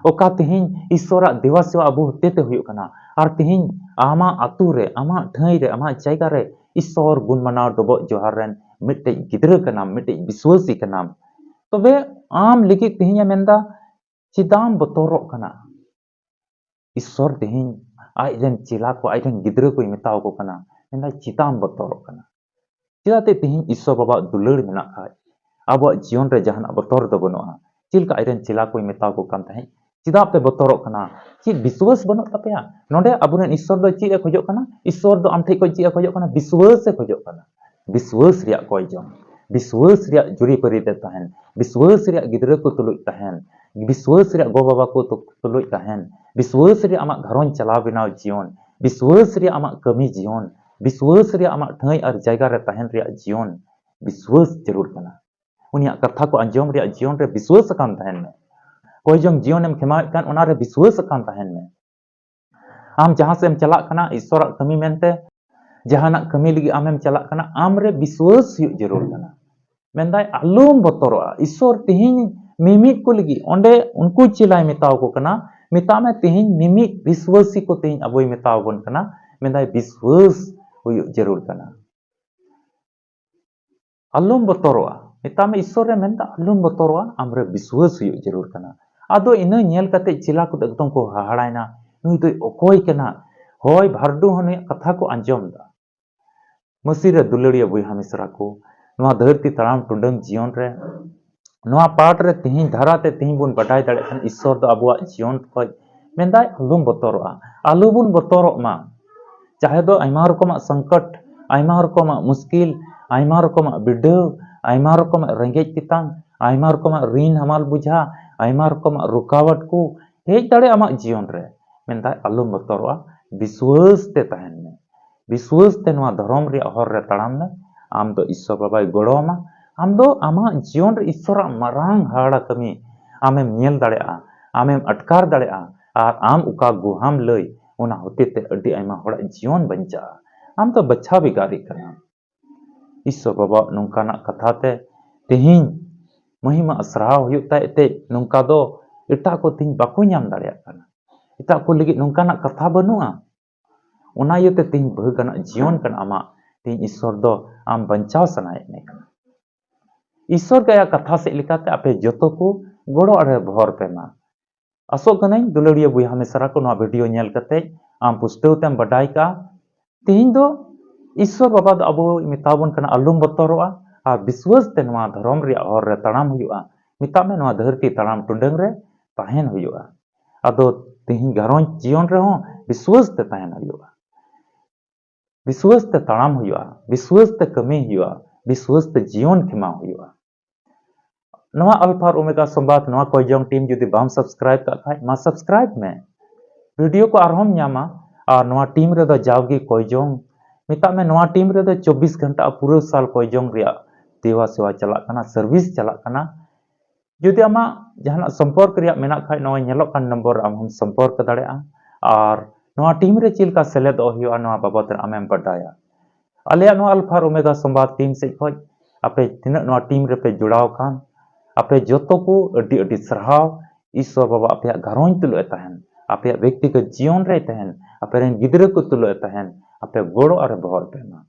ᱚᱠᱟ ᱛᱮᱦᱮᱧ ᱤᱥᱥᱚᱨᱟᱜ ᱫᱮᱣᱟ ᱥᱮᱣᱟ ᱟᱵᱚ ᱦᱚᱛᱮ ᱛᱮ ᱦᱩᱭᱩᱜ ᱠᱟᱱᱟ, ᱟᱨ ᱛᱮᱦᱮᱧ ᱟᱢᱟᱜ ᱟᱹᱛᱩ ᱨᱮ, ᱟᱢᱟᱜ ᱴᱷᱟᱹᱭ ᱨᱮ, ᱟᱢᱟᱜ ᱡᱟᱭᱜᱟ ᱨᱮ ᱤᱥᱥᱚᱨ ᱜᱩᱱ ᱢᱟᱱᱟᱣ ᱰᱚᱵᱚᱜ ᱡᱚᱦᱟᱨ ᱨᱮᱱ ᱢᱤᱫᱴᱮᱡ ᱜᱤᱫᱽᱨᱟᱹ ᱠᱟᱱᱟᱢ, ᱢᱤᱫᱴᱮᱡ ᱵᱤᱥᱣᱟᱹᱥᱤ ᱠᱟᱱᱟᱢ᱾ ᱛᱚᱵᱮ ᱟᱢ ᱞᱟᱹᱜᱤᱫ ᱛᱮᱦᱮᱧ ᱮ ᱢᱮᱱᱫᱟ, ᱪᱮᱫᱟᱜ ᱮᱢ ᱵᱚᱛᱚᱨᱚᱜ ᱠᱟᱱᱟ? ᱤᱥᱥᱚᱨ ᱛᱮᱦᱮᱧ ᱟᱡ ᱨᱮᱱ ᱪᱮᱞᱟ ᱠᱚ, ᱟᱡ ᱨᱮᱱ ᱜᱤᱫᱽᱨᱟᱹ ᱠᱚᱭ ᱢᱮᱛᱟᱣ ᱠᱚ ᱠᱟᱱᱟ, ᱢᱮᱱᱫᱟᱭ, ᱪᱮᱫᱟᱜ ᱮᱢ ᱵᱚᱛᱚᱨᱚᱜ ᱠᱟᱱᱟ? ᱪᱮᱫᱟᱜ ᱛᱮ ᱛᱮᱦᱮᱧ ᱤᱥᱥᱚᱨ ᱵᱟᱵᱟᱣᱟᱜ ᱫᱩᱞᱟᱹᱲ ᱢᱮᱱᱟᱜ ᱠᱷᱟᱡ ᱟᱵᱚᱣᱟᱜ ᱡᱤᱭᱚᱱ ᱨᱮ ᱡᱟᱦᱟᱱᱟᱜ ᱵᱚᱛᱚᱨ ᱫᱚ ᱵᱟᱹᱱᱩᱜᱼᱟ? ᱪᱮᱫ ᱞᱮᱠᱟ ᱟᱡᱨᱮᱱ ᱪᱮᱞᱟ ᱠᱚᱭ ᱢᱮᱛᱟ ᱠᱚ ᱠᱟᱱ ᱛᱟᱦᱮᱸᱫ, ᱪᱮᱫᱟᱜ ᱯᱮ ᱵᱚᱛᱚᱨᱚᱜ ᱠᱟᱱᱟ? ᱪᱮᱫ ᱵᱤᱥᱣᱟᱹᱥ ᱵᱟᱹᱱᱩᱜ ᱛᱟᱯᱮᱭᱟ? ᱱᱚᱰᱮ ᱟᱵᱚᱨᱮᱱ ᱤᱥᱥᱚᱨ ᱫᱚ ᱪᱮᱫ ᱮ ᱠᱷᱚᱡᱚᱜ ᱠᱟᱱᱟ? ᱤᱥᱥᱚᱨ ᱫᱚ ᱟᱢ ᱴᱷᱮᱡ ᱠᱷᱚᱡ ᱪᱮᱫ ᱮ ᱠᱷᱚᱡᱚᱜ ᱠᱟᱱᱟ? ᱵᱤᱥᱣᱟᱹᱥ ᱮ ᱠᱷᱚᱡᱚᱜ ᱠᱟᱱᱟ᱾ ᱵᱤᱥᱣᱟᱹᱥ ᱨᱮᱭᱟᱜ ᱠᱚᱭ ᱡᱚᱝ, ᱵᱤᱥᱣᱟᱹᱥ ᱨᱮᱭᱟᱜ ᱡᱩᱨᱤᱯᱟᱹᱨᱤ ᱨᱮ ᱛᱟᱦᱮᱱ, ᱵᱤᱥᱣᱟᱹᱥ ᱨᱮᱭᱟᱜ ᱜᱤᱫᱽᱨᱟᱹ ᱠᱚ ᱛᱩᱞᱩᱡ ᱛᱟᱦᱮᱱ, ᱵᱤᱥᱣᱟᱹᱥ ᱨᱮᱭᱟᱜ ᱜᱚ ᱵᱟᱵᱟ ᱠᱚ ᱛᱩ-, ᱛᱩᱞᱩᱡ ᱛᱟᱦᱮᱱ, ᱵᱤᱥᱣᱟᱹᱥ ᱨᱮᱭᱟᱜ ᱟᱢᱟᱜ ᱜᱷᱟᱨᱚᱸᱡᱽ ᱪᱟᱞᱟᱣ ᱵᱮᱱᱟᱣ ᱡᱤᱭᱚᱱ, ᱵᱤᱥᱣᱟᱹᱥ ᱨᱮᱭᱟᱜ ᱟᱢᱟᱜ ᱠᱟᱹᱢᱤ ᱡᱤᱭᱚᱱ, ᱵᱤᱥᱣᱟᱹᱥ ᱨᱮᱭᱟᱜ ᱟᱢᱟᱜ ᱴᱷᱟᱹᱭ ᱟᱨ ᱡᱟᱭᱜᱟ ᱨᱮ ᱛᱟᱦᱮᱱ ᱨᱮᱭᱟᱜ ᱡᱤᱭᱚᱱ, ᱵᱤᱥᱣᱟᱹᱥ ᱡᱟᱹᱨᱩᱲ ᱠᱟᱱᱟ᱾ ᱩᱱᱤᱭᱟᱜ ᱠᱟᱛᱷᱟ ᱠᱚ ᱟᱸᱡᱚᱢ ᱨᱮᱭᱟᱜ ᱡᱤᱭᱚᱱ ᱨᱮ ᱵᱤᱥᱣᱟᱹᱥ ᱟᱠᱟᱱ ᱛᱟᱦᱮᱱ ᱢᱮ᱾ ᱠᱚᱭ ᱡᱚᱝ ᱡᱤᱭᱚᱱᱮᱢ ᱠᱷᱮᱢᱟᱣᱮᱫ ᱠᱟᱱ, ᱚᱱᱟᱨᱮ ᱵᱤᱥᱣᱟᱹᱥ ᱟᱠᱟᱱ ᱛᱟᱦᱮᱱ ᱢᱮ᱾ ᱟᱢ ᱡᱟᱦᱟᱸ ᱥᱮᱫ ᱮᱢ ᱪᱟᱞᱟᱜ ᱠᱟᱱᱟ, ᱤᱥᱥᱚᱨᱟᱜ ᱠᱟᱹᱢᱤ ᱢᱮᱱᱛᱮ ᱡᱟᱦᱟᱱᱟᱜ ᱠᱟᱹᱢᱤ ᱞᱟᱹᱜᱤᱫ ᱟᱢᱮᱢ ᱪᱟᱞᱟᱜ ᱠᱟᱱᱟ, ᱟᱢ ᱨᱮ ᱵᱤᱥᱣᱟᱹᱥ ᱦᱩᱭᱩᱜ ᱡᱟᱹᱨᱩᱲ ᱠᱟᱱᱟ᱾ ᱢᱮᱱᱫᱟᱭ, ᱟᱞᱚᱢ ᱵᱚᱛᱚᱨᱚᱜᱼᱟ, ᱤᱥᱥᱚᱨ ᱛᱮᱦᱮᱧ ᱢᱤᱢᱤᱫ ᱠᱚ ᱞᱟᱹᱜᱤᱫ ᱚᱸᱰᱮ ᱩᱱᱠᱩ ᱪᱮᱞᱟᱭ ᱢᱮᱛᱟᱣ ᱠᱚ ᱠᱟᱱᱟ, ᱢᱮᱛᱟᱜ ᱢᱮ ᱛᱮᱦᱮᱧ ᱢᱤᱢᱤᱫ ᱵᱤᱥᱣᱟᱹᱥᱤ ᱠᱚ ᱛᱮᱦᱮᱧ ᱟᱵᱚᱭ ᱢᱮᱛᱟᱣ ᱵᱚᱱ ᱠᱟᱱᱟ᱾ ᱢᱮᱱᱫᱟᱭ, ᱵᱤᱥᱣᱟᱹᱥ ᱦᱩᱭᱩᱜ ᱡᱟᱹᱨᱩᱲ ᱠᱟᱱᱟ᱾ ᱟᱞᱚᱢ ᱵᱚᱛᱚᱨᱚᱜᱼᱟ᱾ ᱢᱮᱛᱟᱜ ᱢᱮ, ᱤᱥᱥᱚᱨ ᱨᱮ ᱢᱮᱱᱫᱟ, ᱟᱞᱚᱢ ᱵᱚᱛᱚᱨᱚᱜᱼᱟ, ᱟᱢᱨᱮ ᱵᱤᱥᱣᱟᱹᱥ ᱦᱩᱭᱩᱜ ᱡᱟᱹᱨᱩᱲ ᱠᱟᱱᱟ᱾ ᱟᱫᱚ ᱤᱱᱟᱹ ᱧᱮᱞ ᱠᱟᱛᱮ ᱪᱮᱞᱟ ᱠᱚᱫᱚ ᱮᱠᱫᱚᱢ ᱠᱚ ᱦᱟᱦᱟᱲᱟᱭᱱᱟ, ᱱᱩᱭ ᱫᱚᱭ ᱚᱠᱚᱭ ᱠᱟᱱᱟ? ᱦᱚᱭ ᱵᱷᱟᱨᱰᱩ ᱦᱚᱸ ᱱᱩᱭᱟᱜ ᱠᱟᱛᱷᱟ ᱠᱚ ᱟᱸᱡᱚᱢ ᱫᱟ᱾ ᱢᱟᱹᱥᱤ ᱨᱮ ᱫᱩᱞᱟᱹᱲᱤᱭᱟᱹ ᱵᱚᱭᱦᱟ ᱢᱤᱥᱨᱟ ᱠᱚ, ᱱᱚᱣᱟ ᱫᱷᱟᱹᱨᱛᱤ ᱛᱟᱲᱟᱢ ᱴᱩᱰᱟᱹᱝ ᱡᱤᱭᱚᱱ ᱨᱮ ᱱᱚᱣᱟ ᱯᱟᱴ ᱨᱮ ᱛᱤᱦᱤᱧ ᱫᱷᱟᱨᱟ ᱛᱮ ᱛᱤᱦᱤᱧ ᱵᱚᱱ ᱵᱟᱰᱟᱭ ᱫᱟᱲᱮᱭᱟᱜ ᱠᱷᱟᱱ, ᱤᱥᱥᱚᱨ ᱫᱚ ᱟᱵᱚᱣᱟᱜ ᱡᱤᱭᱚᱱ ᱠᱷᱚᱡ ᱢᱮᱱᱫᱟᱭ, ᱟᱞᱚᱢ ᱵᱚᱛᱚᱨᱚᱜᱼᱟ, ᱟᱞᱚ ᱵᱚᱱ ᱵᱚᱛᱚᱨᱚᱜ ᱢᱟ᱾ ᱪᱟᱦᱮ ᱫᱚ ᱟᱭᱢᱟ ᱨᱚᱠᱚᱢᱟᱜ ᱥᱚᱝᱠᱚᱴ, ᱟᱭᱢᱟ ᱨᱚᱠᱚᱢᱟᱜ ᱢᱩᱥᱠᱤᱞ, ᱟᱭᱢᱟ ᱨᱚᱠᱚᱢᱟᱜ ᱵᱤᱰᱟᱹᱣ, ᱟᱭᱢᱟ ᱨᱚᱠᱚᱢᱟᱜ ᱨᱮᱸᱜᱮᱡ ᱛᱮᱛᱟᱝ, ᱟᱭᱢᱟ ᱨᱚᱠᱚᱢᱟᱜ ᱨᱤᱱ ᱦᱟᱢᱟᱞ ᱵᱩᱡᱷᱟ, ᱟᱭᱢᱟ ᱨᱚᱠᱚᱢᱟᱜ ᱨᱩᱠᱟᱣᱟᱴ ᱠᱚ ᱦᱮᱡ ᱫᱟᱲᱮᱭᱟᱜᱼᱟ ᱟᱢᱟᱜ ᱡᱤᱭᱚᱱ ᱨᱮ᱾ ᱢᱮᱱᱫᱟᱭ, ᱟᱞᱚᱢ ᱵᱚᱛᱚᱨᱚᱜᱼᱟ, ᱵᱤᱥᱣᱟᱹᱥ ᱛᱮ ᱛᱟᱦᱮᱱ ᱢᱮ᱾ ᱵᱤᱥᱣᱟᱹᱥ ᱛᱮ ᱱᱚᱣᱟ ᱫᱷᱚᱨᱚᱢ ᱨᱮᱭᱟᱜ ᱦᱚᱨ ᱨᱮ ᱛᱟᱲᱟᱢ ᱢᱮ᱾ ᱟᱢ ᱫᱚ ᱤᱥᱥᱚᱨ ᱵᱟᱵᱟᱭ ᱜᱚᱲᱚ ᱟᱢᱟ᱾ ᱟᱢ ᱫᱚ ᱟᱢᱟᱜ ᱡᱤᱭᱚᱱ ᱨᱮ ᱤᱥᱥᱚᱨᱟᱜ ᱢᱟᱨᱟᱝ ᱦᱟᱦᱟᱲᱟ ᱠᱟᱹᱢᱤ ᱟᱢᱮᱢ ᱧᱮᱞ ᱫᱟᱲᱮᱭᱟᱜᱼᱟ, ᱟᱢᱮᱢ ᱟᱴᱠᱟᱨ ᱫᱟᱲᱮᱭᱟᱜᱼᱟ, ᱟᱨ ᱟᱢ ᱚᱠᱟ ᱜᱩᱦᱟᱢ ᱞᱟᱹᱭ, ᱚᱱᱟ ᱦᱚᱛᱮ ᱛᱮ ᱟᱹᱰᱤ ᱟᱭᱢᱟ ᱦᱚᱲᱟᱜ ᱡᱤᱭᱚᱱ ᱵᱟᱧᱪᱟᱜᱼᱟ᱾ ᱟᱢ ᱫᱚ ᱵᱟᱪᱷᱟᱣ ᱵᱷᱮᱜᱟᱨᱤᱡ ᱠᱟᱱᱟᱢ᱾ ᱤᱥᱥᱚᱨ ᱵᱟᱵᱟᱣᱟᱜ ᱱᱚᱝᱠᱟᱱᱟᱜ ᱠᱟᱛᱷᱟ ᱛᱮ ᱛᱮᱦᱮᱧ ᱢᱚᱦᱤᱢᱟ ᱥᱟᱨᱦᱟᱣ ᱦᱩᱭᱩᱜ ᱛᱟᱭ ᱮᱱᱛᱮᱫ, ᱱᱚᱝᱠᱟ ᱫᱚ ᱮᱴᱟᱜ ᱠᱚ ᱛᱮᱦᱮᱧ ᱵᱟᱠᱚ ᱧᱟᱢ ᱫᱟᱲᱮᱭᱟᱜ ᱠᱟᱱᱟ᱾ ᱮᱴᱟᱜ ᱠᱚ ᱞᱟᱹᱜᱤᱫ ᱱᱚᱝᱠᱟᱱᱟᱜ ᱠᱟᱛᱷᱟ ᱵᱟᱹᱱᱩᱜᱼᱟ᱾ ᱚᱱᱟ ᱤᱭᱟᱹᱛᱮ ᱛᱮᱦᱮᱧ ᱵᱷᱟᱹᱜᱽ ᱟᱱᱟᱜ ᱡᱤᱭᱚᱱ ᱠᱟᱱᱟ ᱟᱢᱟᱜ᱾ ᱛᱮᱦᱮᱧ ᱤᱥᱥᱚᱨ ᱫᱚ ᱟᱢ ᱵᱟᱧᱪᱟᱣ ᱥᱟᱱᱟᱭᱮᱫ ᱢᱮ ᱠᱟᱱᱟ᱾ ᱤᱥᱥᱚᱨ ᱜᱮ ᱟᱭᱟᱜ ᱠᱟᱛᱷᱟ ᱥᱮᱫ ᱞᱮᱠᱟᱛᱮ ᱟᱯᱮ ᱡᱚᱛᱚ ᱠᱚ ᱜᱚᱲᱚ ᱟᱲᱮ ᱵᱷᱚᱨ ᱯᱮ ᱢᱟ᱾ ᱟᱥᱚᱜ ᱠᱟᱹᱱᱟᱹᱧ ᱫᱩᱞᱟᱹᱲᱤᱭᱟᱹ ᱵᱚᱭᱦᱟ ᱢᱤᱥᱨᱟ ᱠᱚ ᱱᱚᱣᱟ ᱵᱷᱤᱰᱤᱭᱳ ᱧᱮᱞ ᱠᱟᱛᱮ ᱟᱢ ᱯᱩᱥᱴᱟᱹᱣ ᱛᱮᱢ ᱵᱟᱰᱟᱭ ᱠᱟᱜᱼᱟ᱾ ᱛᱮᱦᱮᱧ ᱫᱚ ᱤᱥᱥᱚᱨ ᱵᱟᱵᱟ ᱫᱚ ᱟᱵᱚᱭ ᱢᱮᱛᱟ ᱵᱚᱱ ᱠᱟᱱᱟ, ᱟᱞᱚᱢ ᱵᱚᱛᱚᱨᱚᱜᱼᱟ ᱟᱨ ᱵᱤᱥᱣᱟᱹᱥ ᱛᱮ ᱱᱚᱣᱟ ᱫᱷᱚᱨᱚᱢ ᱨᱮᱭᱟᱜ ᱦᱚᱨ ᱨᱮ ᱛᱟᱲᱟᱢ ᱦᱩᱭᱩᱜᱼᱟ᱾ ᱢᱮᱛᱟᱜ ᱢᱮ, ᱱᱚᱣᱟ ᱫᱷᱟᱹᱨᱛᱤ ᱛᱟᱲᱟᱢ ᱴᱩᱰᱟᱹᱝ ᱨᱮ ᱛᱟᱦᱮᱱ ᱦᱩᱭᱩᱜᱼᱟ᱾ ᱟᱫᱚ ᱛᱮᱦᱮᱧ ᱜᱷᱟᱨᱚᱸᱡᱽ ᱡᱤᱭᱚᱱ ᱨᱮᱦᱚᱸ ᱵᱤᱥᱣᱟᱹᱥ ᱛᱮ ᱛᱟᱦᱮᱱ ᱦᱩᱭᱩᱜᱼᱟ, ᱵᱤᱥᱣᱟᱹᱥ ᱛᱮ ᱛᱟᱲᱟᱢ ᱦᱩᱭᱩᱜᱼᱟ, ᱵᱤᱥᱣᱟᱹᱥ ᱛᱮ ᱠᱟᱹᱢᱤ ᱦᱩᱭᱩᱜᱼᱟ, ᱵᱤᱥᱣᱟᱹᱥ ᱛᱮ ᱡᱤᱭᱚᱱ ᱠᱷᱮᱢᱟᱣ ᱦᱩᱭᱩᱜᱼᱟ᱾ ᱱᱚᱣᱟ ᱟᱞᱯᱷᱟ ᱟᱨ ᱳᱢᱮᱜᱟ ᱥᱚᱢᱵᱟᱫ, ᱱᱚᱣᱟ ᱠᱚᱭᱡᱚᱝ ᱴᱤᱢ ᱡᱩᱫᱤ ᱵᱟᱢ ᱥᱟᱵᱥᱠᱨᱟᱭᱤᱵ ᱠᱟᱜ ᱠᱷᱟᱡ, ᱢᱟ ᱥᱟᱵᱥᱠᱨᱟᱭᱤᱵ ᱢᱮ᱾ ᱵᱷᱤᱰᱤᱭᱳ ᱠᱚ ᱟᱨᱦᱚᱸᱢ ᱧᱟᱢᱟ᱾ ᱟᱨ ᱱᱚᱣᱟ ᱴᱤᱢ ᱨᱮᱫᱚ ᱡᱟᱣᱜᱮ ᱠᱚᱭᱡᱚᱝ, ᱢᱮᱛᱟᱜ ᱢᱮ, ᱱᱚᱣᱟ ᱴᱤᱢ ᱨᱮᱫᱚ ᱪᱚᱵᱵᱤᱥ ᱜᱷᱚᱱᱴᱟ ᱯᱩᱨᱟᱹ ᱥᱟᱞ ᱠᱚᱭᱡᱚᱝ ᱨᱮᱭᱟᱜ ᱫᱮᱣᱟ ᱥᱮᱣᱟ ᱪᱟᱞᱟᱜ ᱠᱟᱱᱟ, ᱥᱟᱨᱵᱷᱤᱥ ᱪᱟᱞᱟᱜ ᱠᱟᱱᱟ᱾ ᱡᱩᱫᱤ ᱟᱢᱟᱜ ᱡᱟᱦᱟᱱᱟᱜ ᱥᱚᱢᱯᱚᱨᱠ ᱨᱮᱭᱟᱜ ᱢᱮᱱᱟᱜ ᱠᱷᱟᱡ, ᱱᱚᱜᱼᱚᱭ ᱧᱮᱞᱚᱜ ᱠᱟᱱ ᱱᱚᱢᱵᱚᱨ ᱨᱮ ᱟᱢ ᱦᱚᱸᱢ ᱥᱚᱢᱯᱚᱨᱠ ᱫᱟᱲᱮᱭᱟᱜᱼᱟ᱾ ᱟᱨ ᱱᱚᱣᱟ ᱴᱤᱢ ᱨᱮ ᱪᱮᱫ ᱞᱮᱠᱟ ᱥᱮᱞᱮᱫᱚᱜ ᱦᱩᱭᱩᱜᱼᱟ, ᱱᱚᱣᱟ ᱵᱟᱵᱚᱫ ᱨᱮ ᱟᱢᱮᱢ ᱵᱟᱰᱟᱭᱟ᱾ ᱟᱞᱮᱭᱟᱜ ᱱᱚᱣᱟ ᱟᱞᱯᱷᱟ ᱟᱨ ᱳᱢᱮᱜᱟ ᱥᱚᱢᱵᱟᱫ ᱴᱤᱢ ᱥᱮᱫ ᱠᱷᱚᱡ ᱟᱯᱮ ᱛᱤᱱᱟᱹᱜ ᱱᱚᱣᱟ ᱴᱤᱢ ᱨᱮᱯᱮ ᱡᱚᱲᱟᱣ ᱠᱟᱱ, ᱟᱯᱮ ᱡᱚᱛᱚ ᱠᱚ ᱟᱹᱰᱤ ᱟᱹᱰᱤ ᱥᱟᱨᱦᱟᱣ᱾ ᱤᱥᱥᱚᱨ ᱵᱟᱵᱟ ᱟᱯᱮᱭᱟᱜ ᱜᱷᱟᱨᱚᱸᱡᱽ ᱛᱩᱞᱩᱡ ᱮ ᱛᱟᱦᱮᱱ, ᱟᱯᱮᱭᱟᱜ ᱵᱮᱠᱛᱤᱜᱚᱛ ᱡᱤᱭᱚᱱ ᱨᱮᱭ ᱛᱟᱦᱮᱱ, ᱟᱯᱮ ᱨᱮᱱ ᱜᱤᱫᱽᱨᱟᱹ ᱠᱚ ᱛᱩᱞᱩᱡ ᱮ ᱛᱟᱦᱮᱱ, ᱟᱯᱮ ᱜᱚᱲᱚ ᱟᱨ ᱵᱚᱦᱚᱜ ᱯᱮ ᱮᱢᱟ᱾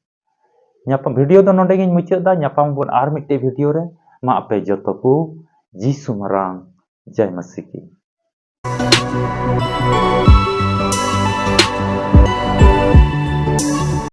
ᱧᱟᱯᱟᱢ, ᱵᱷᱤᱰᱤᱭᱳ ᱫᱚ ᱱᱚᱰᱮ ᱜᱤᱧ ᱢᱩᱪᱟᱹᱫ ᱮᱫᱟ᱾ ᱧᱟᱯᱟᱢ ᱵᱚᱱ ᱟᱨ ᱢᱤᱫᱴᱮᱡ ᱵᱷᱤᱰᱤᱭᱳ ᱨᱮ᱾ ᱢᱟ ᱟᱯᱮ ᱡᱚᱛᱚ ᱠᱚ ᱡᱤᱥᱩ ᱢᱟᱨᱟᱝ ᱡᱟᱭ ᱢᱟᱹᱥᱤ ᱠᱤ᱾